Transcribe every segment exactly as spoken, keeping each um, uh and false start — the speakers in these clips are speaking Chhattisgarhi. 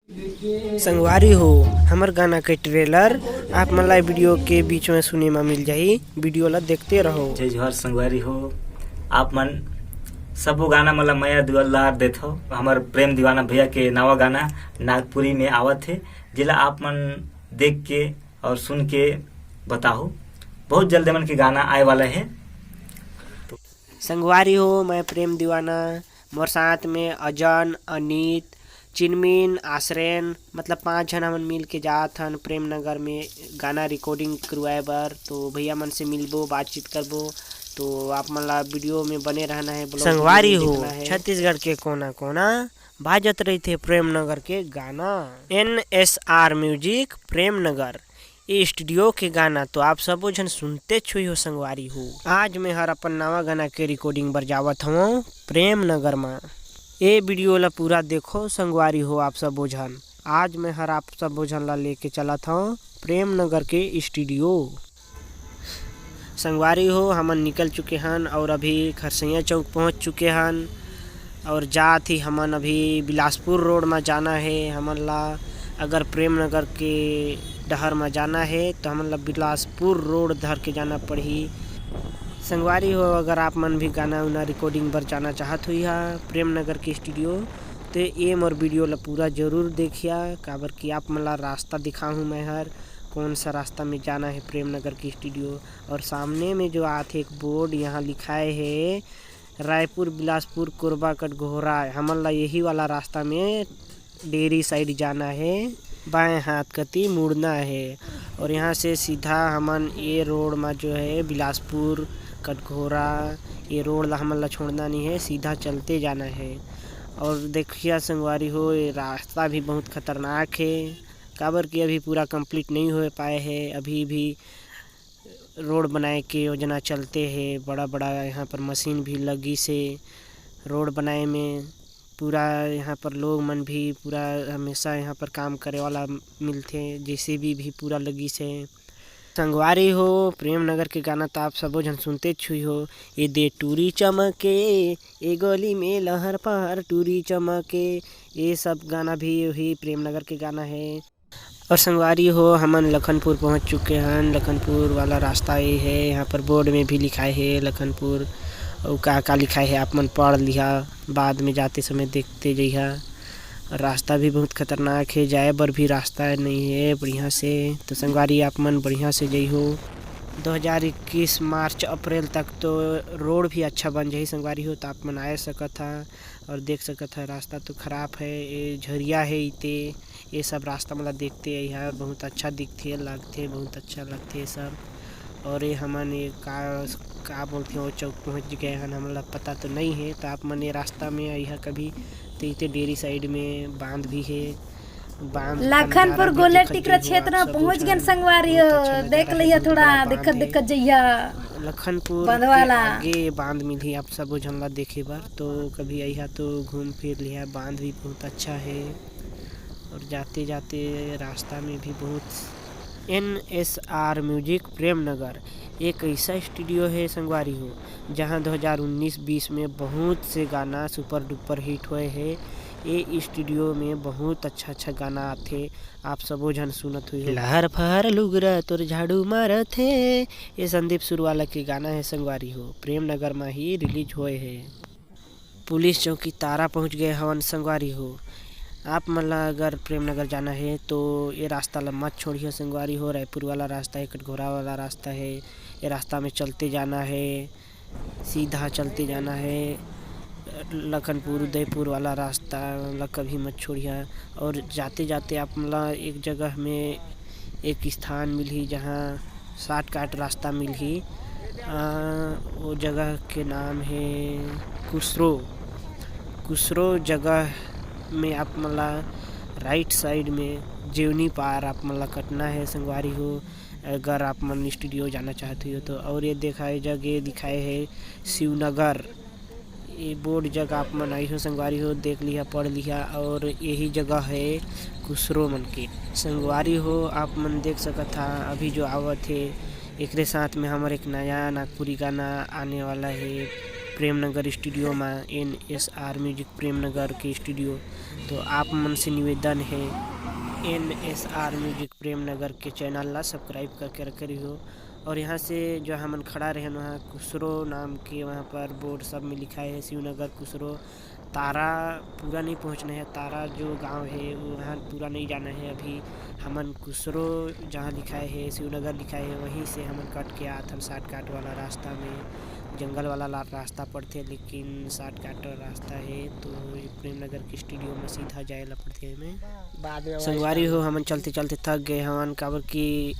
संगवारी हो, हमर गाना के ट्रेलर आप मन ला वीडियो के बीच में सुने म मिल जाही। वीडियो ला देखते रहो। जय जोहार संगवारी हो, आप मन सबो गाना मन ला मया दुलार देथव। हमर प्रेम दीवाना भैया के नवा गाना नागपुरी में आवत हे, जेला आप मन देख के और सुन के बताहू। बहुत जल्द मन के गाना आए वाला है। संगवारी हो, मैं प्रेम दीवाना, मोर साथ में अजन, अनीत, चिनमिन, आश्रयन, मतलब पांच झन हमन मिल के जात हन प्रेम नगर में गाना रिकॉर्डिंग करवाए बर। तो भैया मन से मिलबो, बातचीत करबो। तो आप मन ला वीडियो में बने रहना है, vlog संगवारी जरूर हो, देखना है। छत्तीसगढ़ के कोना कोना बाजत रहिथे प्रेम नगर के गाना। N S R music Prem Nagar, ये स्टूडियो के गाना तो आप सबो झन सुनते छुई हो संगवारी हो। आज मैं हर अपन नवा गाना के रिकॉर्डिंग बर जावत हवं प्रेम नगर मा। ए वीडियो ला पूरा देखो संगवारी हो आप सबो झन। आज मैं हर आप सबो झन ला लेके चलत हवं प्रेम नगर के स्टूडियो। संगवारी हो, हमन निकल चुके हन और अभी खरसैया चौक पहुंच चुके हन और जात ही हमन अभी बिलासपुर रोड मा जाना है। हमन ला अगर प्रेम नगर के डहर मा जाना है तो हमन ला बिलासपुर रोड धर के जाना पड़ही। संगवारी हो, अगर आप मन भी गाना उना रिकॉर्डिंग बर जाना चाहत हुई हा प्रेम नगर के स्टूडियो, तो ये मोर वीडियो ला पूरा जरूर देखिया, काबर कि आप मन ला रास्ता दिखाहूँ मैं हर, कौन सा रास्ता में जाना है प्रेम नगर के स्टूडियो। और सामने में जो आथे एक बोर्ड, यहाँ लिखाए है रायपुर, बिलासपुर, कोरबा, कटघोरा। हमन ला यही वाला रास्ता में डेरी साइड जाना है, बाएं हाथ कती मुड़ना है। और यहाँ से सीधा हमन ये रोड मा जो है बिलासपुर, कटघोरा, ये रोड ला हमन ला छोड़ना नहीं है, सीधा चलते जाना है। और देखिया संगवारी हो, ये रास्ता भी बहुत खतरनाक है, काबर कि अभी पूरा कंप्लीट नहीं हो पाए है, अभी भी रोड बनाए के योजना चलते हे। बड़ा बड़ा यहाँ पर मशीन भी लगिस हे रोड बनाए में। पूरा यहाँ पर लोग मन भी पूरा हमेशा यहाँ पर काम करे वाला मिलथे, जेसीबी भी पूरा लगिस हे। संगवारी हो, प्रेम नगर के गाना तो आप सबो झन सुनते छुई हो, ए दे टूरी चमके, ए गली में लहर पहर टूरी चमके, ये सब गाना भी वही प्रेम नगर के गाना है। और संगवारी हो, हमन लखनपुर पहुंच चुके हन। लखनपुर वाला रास्ता ये है, यहाँ पर बोर्ड में भी लिखाए है लखनपुर, और का का लिखाए है आप मन पढ़ लिहा, बाद में जाते समय देखते जइहा। और रास्ता भी बहुत खतरनाक है, जाए बर भी रास्ता नहीं है बढ़िया से। तो संगवारी, आप मन बढ़िया से जइहो। दो हज़ार इक्कीस मार्च अप्रैल तक तो रोड भी अच्छा बन जाही संगवारी हो, तो आप मन आए सकत हा। और देख सकत हा, रास्ता तो खराब है, ये झरिया है इते, ये सब रास्ता मन ला देखते अइहा, बहुत अच्छा दिखथे, लगथे, बहुत अच्छा लगथे ये सब। और ये हमन ये का, का बोलथे, वो चौक पहुँच गए हन, हमन ला पता तो नहीं है। तो आप मन ये रास्ता में अइहा कभी, तो इते डेरी साइड में बांध भी है, बांध का लखनपुर नजारा भी गोला देखत टिकरा जइहो क्षेत्र आप में सब पहुंच झन। गए संगवारी बहुत हो, अच्छा नजारा देख है, लिया बहुत थोड़ा बड़ा बांध दिक्कत है। दिक्कत जइया। लखनपुर बांध के वाला। आगे ये बांध मिलही आप सबो झन ला देखे बर, तो कभी अइहा तो घूम फिर लिहा। बांध भी बहुत अच्छा है और जाते जाते रास्ता में भी बहुत। N S R music Prem Nagar एक ऐसा स्टूडियो है संगवारी हो, जहां दो हज़ार उन्नीस बीस में बहुत से गाना सुपर डुपर हिट होए है। ये स्टूडियो में बहुत अच्छा अच्छा गाना आथे, आप सबो झन सुनत हुई हो। लहर फहर लुगरा तोर झाड़ू मारत हे, ये संदीप सुरवाला के गाना है संगवारी हो, प्रेम नगर में ही रिलीज होए है। पुलिस चौकी तारा पहुंच गए हवन संगवारी हो। आप मन ला अगर प्रेम नगर जाना है तो ये रास्ता ला मत छोड़िए संगवारी हो। रायपुर वाला रास्ता है, कटघोरा वाला रास्ता है, ये रास्ता में चलते जाना है, सीधा चलते जाना है। लखनपुर उदयपुर वाला रास्ता ला कभी मत छोड़िया। और जाते जाते आप मन ला एक जगह में एक स्थान मिलही, जहाँ शॉर्टकट रास्ता मिलही। अ, वो जगह के नाम है कुसरो। कुसरो जगह में आप मन ला राइट साइड में जेवनी पार आप मन ला कटना है संगवारी हो, अगर आप मन स्टूडियो जाना चाहत हो तो। और ये देखा, ये जगह दिखाए है शिवनगर, ये बोर्ड जगह आप मन आई हो संगवारी हो, देख लिहा, पढ़ लिहा। और यही जगह है कुसरो मन के संगवारी हो। आप मन देख सकत हा, अभी जो आवत है, एकरे साथ में हमर एक नया नागपुरी गाना आने वाला है, प्रेम नगर स्टूडियो में, N S R music Prem Nagar के स्टूडियो। तो आप मन से निवेदन है, N S R music Prem Nagar के चैनल ला सब्सक्राइब करके रखे रहियो। और यहाँ से जो हमन खड़ा रहेन, वहाँ कुसरो नाम के वहाँ पर बोर्ड सब में लिखा है शिवनगर कुसरो। तारा पूरा नहीं पहुँचना है, तारा जो गांव है वहाँ पूरा नहीं जाना है। अभी हमन कुसरो जहाँ लिखाए है, शिवनगर लिखाए है, वहीं से हमन कट के आत हन शॉर्टकट वाला रास्ता में। जंगल वाला ला-, रास्ता पड़थे, लेकिन शॉर्टकट रास्ता है, तो ये प्रेम नगर के स्टूडियो में सीधा जाए ला पड़थे एमे। बाद में संगवारी हो, हमन चलते चलते थक गए हवन, काबर कि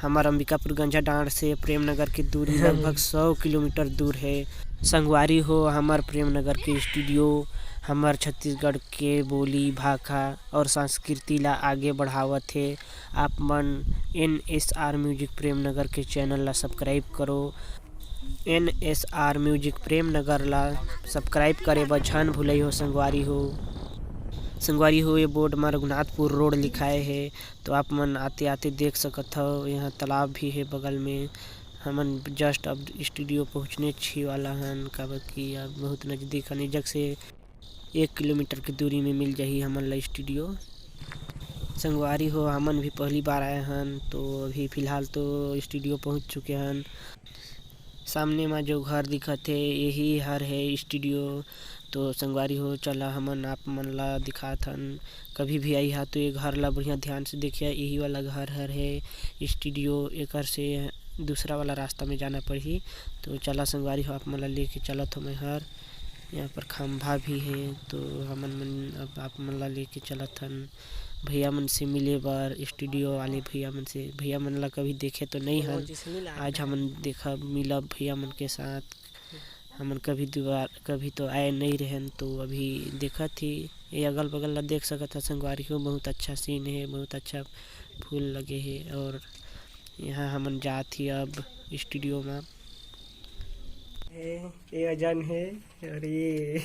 हमर अंबिकापुर गंजा डांड से प्रेम नगर की दूरी लगभग सौ किलोमीटर दूर है। संगवारी हो, हमर प्रेम नगर के स्टूडियो हमर छत्तीसगढ़ के बोली, भाखा और संस्कृति ला आगे बढ़ावत हे। आप मन N S R music Prem Nagar के चैनल ला सब्सक्राइब करो। N S R music Prem Nagar ला सब्सक्राइब करे बर झन भुलई हो संगवारी हो। संगवारी हो, ये बोर्ड म रघुनाथपुर रोड लिखाए हे, तो आप मन आते आते देख सकत हव, यहाँ तालाब भी हे बगल में। हमन जस्ट अब स्टूडियो पहुँचने छी वाला हन, काबर कि अब बहुत नजदीक हन, ए जग से एक किलोमीटर के दूरी में मिल जाही हमन ला स्टूडियो। संगवारी हो, हमन भी पहली बार आए हन, तो अभी फिलहाल तो स्टूडियो पहुँच चुके हन। सामने मा जो घर दिखत हे, यही हर हे स्टूडियो। तो संगवारी हो, चला हमन आप मन ला दिखात हन। कभी भी आई हा तो ये घर ला बढ़िया ध्यान से देखिया, यही वाला घर हर हे स्टूडियो। एकर से दूसरा वाला रास्ता में जाना पड़ही। तो चला संगवारी हो, आप मन ला लेके चलत हो मैं हर। यहाँ पर खंभा भी हे, तो हमन मन अब आप मन ला लेके चलत हन भैया मन से मिले बर, स्टूडियो वाले भैया मन से। भैया मन ला कभी देखे तो नहीं हन, आज हमन देखब, मिलब भैया मन के साथ। हमन कभी दुआर, कभी तो आए नहीं रहेन, तो अभी देखत ही ये अगल बगल ला देख सकत ह संगवारी हो, बहुत अच्छा सीन हे, बहुत अच्छा फूल लगे हे। और यहाँ हमन जात ही अब स्टूडियो में। ए, ए अजन हे और ये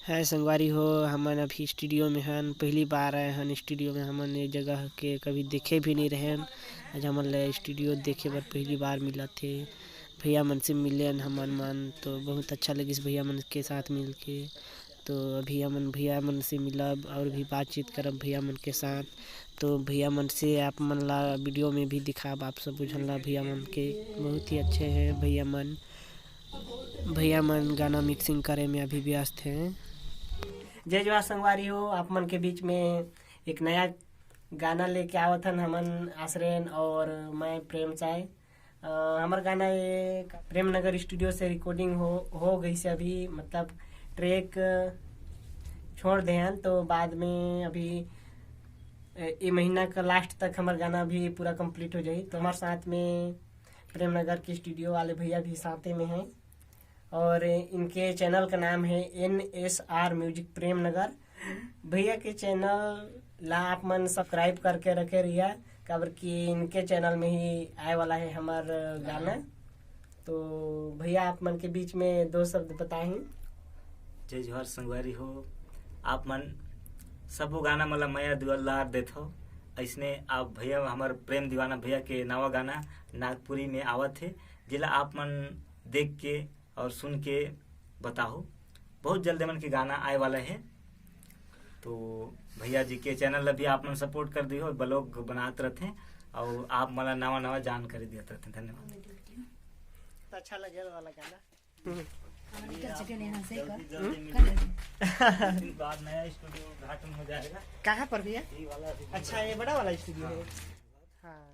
है संगवारी हो, हमन अभी स्टूडियो में हन, पहली बार आए हन स्टूडियो में। हमन ये जगह के कभी देखे भी नहीं रहेन, आज हमन ला स्टूडियो देखे बर पहली बार मिलत हे। भैया मन से मिलेन हमन मन, तो बहुत अच्छा लगिस भैया मन के साथ मिलके। तो अभी हमन भैया मन से मिलब और भी बातचीत करब भैया मन के साथ। तो भैया मन से आप मन ला वीडियो में भी दिखाब, आप सब झन ला भैया मन के। बहुत ही अच्छे हैं भैया मन। भैया मन गाना मिक्सिंग करे में अभी व्यस्त हैं। जय जोहार संगवारी हो, आप मन के बीच में एक नया गाना लेके आवत हन हमन आसरेन और मैं प्रेम साय। अ, हमर गाना ये प्रेम नगर स्टूडियो से रिकॉर्डिंग हो, हो गई से अभी, मतलब ट्रैक छोड़ दे हन, तो बाद में अभी ए, ये महीना का लास्ट तक हमर गाना भी पूरा कंप्लीट हो जाही। तो हमारे साथ में प्रेम नगर के स्टूडियो वाले भैया भी साथे में हैं और इनके चैनल का नाम है N S R music Prem Nagar. भैया के चैनल ला आप मन सब्सक्राइब करके रखे रहिया, काबर कि इनके चैनल में ही आए वाला है हमार गाना। तो भैया आप मन के बीच में दो शब्द बताही। जय जोहार संगवारी हो, आप मन सबो गाना मन ला मया दुलार देथव। ऐसने आप भैया हमर प्रेम दीवाना भैया के नवा गाना नागपुरी में आवत हे, जेला आप मन देख के और सुन के बताहू। बहुत जल्द मन के गाना आए वाला है, तो भैया जी के चैनल ला भी आप मन सपोर्ट कर दियो, ब्लॉग बनात रहते हैं और आप मन ला नवा नवा जानकारी देत रहते हैं। धन्यवाद। अच्छा लगे वाला गाना। हमनी कर चुके हैं यहाँ से कर। जल्दी, जल्दी कर लेते हैं। कुछ दिन बाद नया स्टूडियो उद्घाटन हो जाएगा। कहाँ पर भैया? ये वाला अभी अच्छा, ये बड़ा वाला स्टूडियो है। हाँ।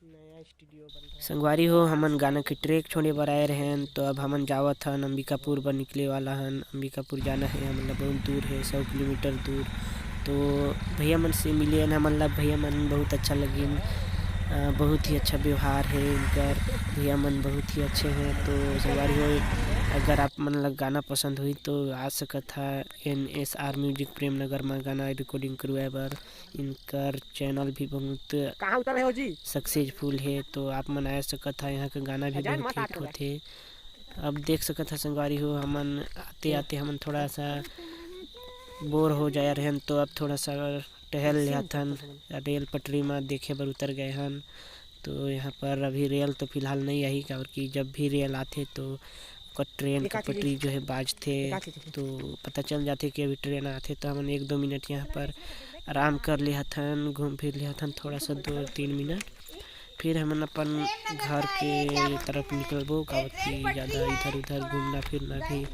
नया स्टूडियो बन रहा है। संगवारी हो, हमन गाना के ट्रैक छोड़े बर आए रहेन, तो अब हमन जावत हन, अंबिकापुर बर निकले वाला हन। अंबिकापुर जाना है हमन ला, बहुत दूर है, सौ किलोमीटर दूर। तो भैया मन से मिले हन हमन ला, भैया मन बहुत अच्छा लगिन, अ, बहुत ही अच्छा व्यवहार है इनकर, भैया मन बहुत ही अच्छे हैं। तो संगवारी हो, अगर आप मन ला गाना पसंद होही तो आ सकत हा N S R music Premnagar मा गाना रिकॉर्डिंग करवाए बर। इनकर चैनल भी बहुत कहाँ उतर रहे हो जी? सक्सेसफुल हे, तो आप मन आ सकत हा। यहाँ के गाना भी अजान बहुत मत हिट आते होथे। अब देख सकत हा संगवारी हो, हमन आते आते हमन थोड़ा सा बोर हो जाए रहन, तो अब थोड़ा सा टहल लेहत हन। रेल पटरी मा देखे बर उतर गए हन। तो यहाँ पर अभी रेल तो फिलहाल नहीं आही, काबर कि जब भी रेल आथे तो ओकर ट्रेन का पटरी जो है बाजथे, तो पता चल जाथे कि अभी ट्रेन आथे। तो हमन एक दो मिनट यहाँ पर आराम कर लेहत हन, घूम फिर लेहत हन थोड़ा सा, दो तीन मिनट। फिर हमन अपन घर के तरफ निकलबो, काबर कि ज़्यादा इधर उधर घूमना फिरना भी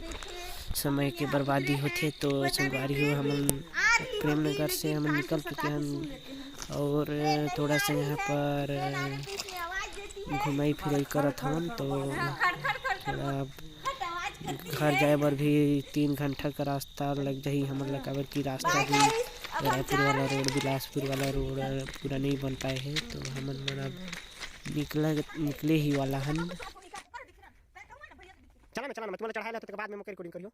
समय के बर्बादी होथे। तो संगवारी हो, हमन प्रेमनगर से हमन निकल चुके हन और थोड़ा सा यहाँ पर घुमाई फिराई करत हवन। तो थोड़ा घर जाए बर भी तीन घंटा का रास्ता लग जाही हमन ला, काबर कि रास्ता भी रायपुर वाला रोड, बिलासपुर वाला रोड पूरा नहीं बन पाए हे। तो हमन मन अब निकला निकले ही वाला हन। चला ना, चला ना, मैं तुम्हारा चढ़ाए ला, तो बाद में मकर रिकॉर्डिंग करियो।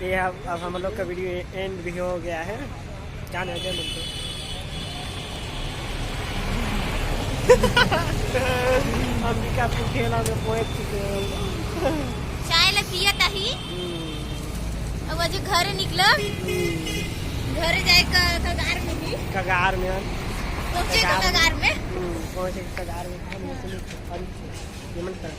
ये अब, अब हम लोग का वीडियो एंड भी हो गया है। क्या नाम है? अंबिकापुर ठेला में पहुंच चुके हैं। चाय ला पिया ताही। हम्म। अब आज घर निकलब। हम्म। घर जाए का कगार में ही। कगार में। पहुंचे का कगार। कगार में। हम्म, पहुंचे का कगार में। हम लोग के लिए फर्ज है। ये मन कर।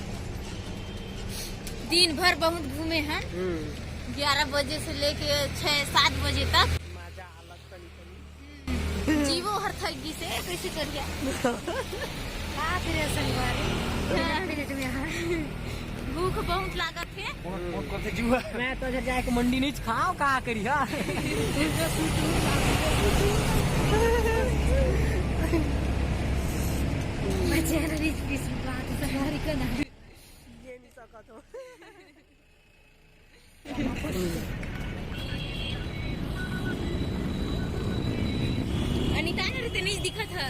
दिन भर बहुत घूमे हैं। हम्म। ग्यारह बजे से लेके छः सात बजे तक। मजा अलग तनी तनी। जीवो हर थक गिस हे, कैसे करिया? का करे संगवारी? हाँ। पेट में है। भूख बहुत लागत हे। कौन, कौन, कौन से जीवा? मैं तो उधर जाके मंडी नहीं खाओ, का करिया? मैं चेहरा नहीं किसी बात संगवारी का ना। ये नहीं सकत हो। अनिता ने तो नहीं दिखत है।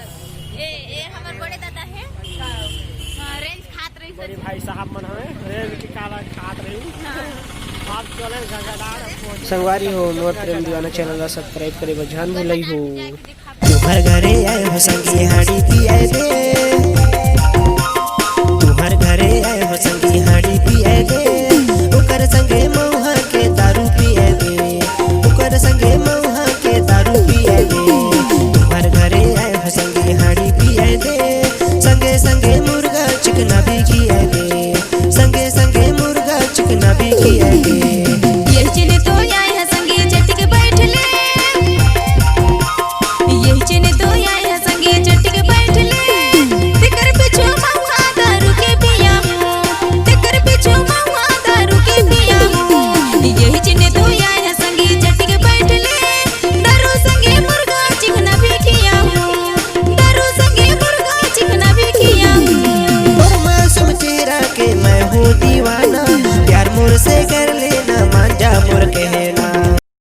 ए, ए, हमर बड़े दादा है। हाँ, रेंज खात रही बड़े सर। भाई साहब मन हवे, रेंज के काला खात रही। हाँ। आप चले घंटादार। संगवारी हो, मोर प्रेम दीवाना चैनल ला सब्सक्राइब करे बर झन भुलई हो। तुहर घरे आए हो संगी हाड़ी पियाए दे, तुहर घरे आए हो संगी हाड़ी पियाए दे, ओकर संगे महुआ के दारू पियाए दे, ओकर संगे महुआ के दारू पियाए दे। तुहर घरे आए हो संगी हाड़ी पियाए दे, संगे संगे मुर्गा चिकना भी खियाए दे, संगे संगे मुर्गा चिकना भी खियाए दे। ये चले तो आए हैं संगे चट के बैठ ले। यही चेने तो आया संगे चट के बैठ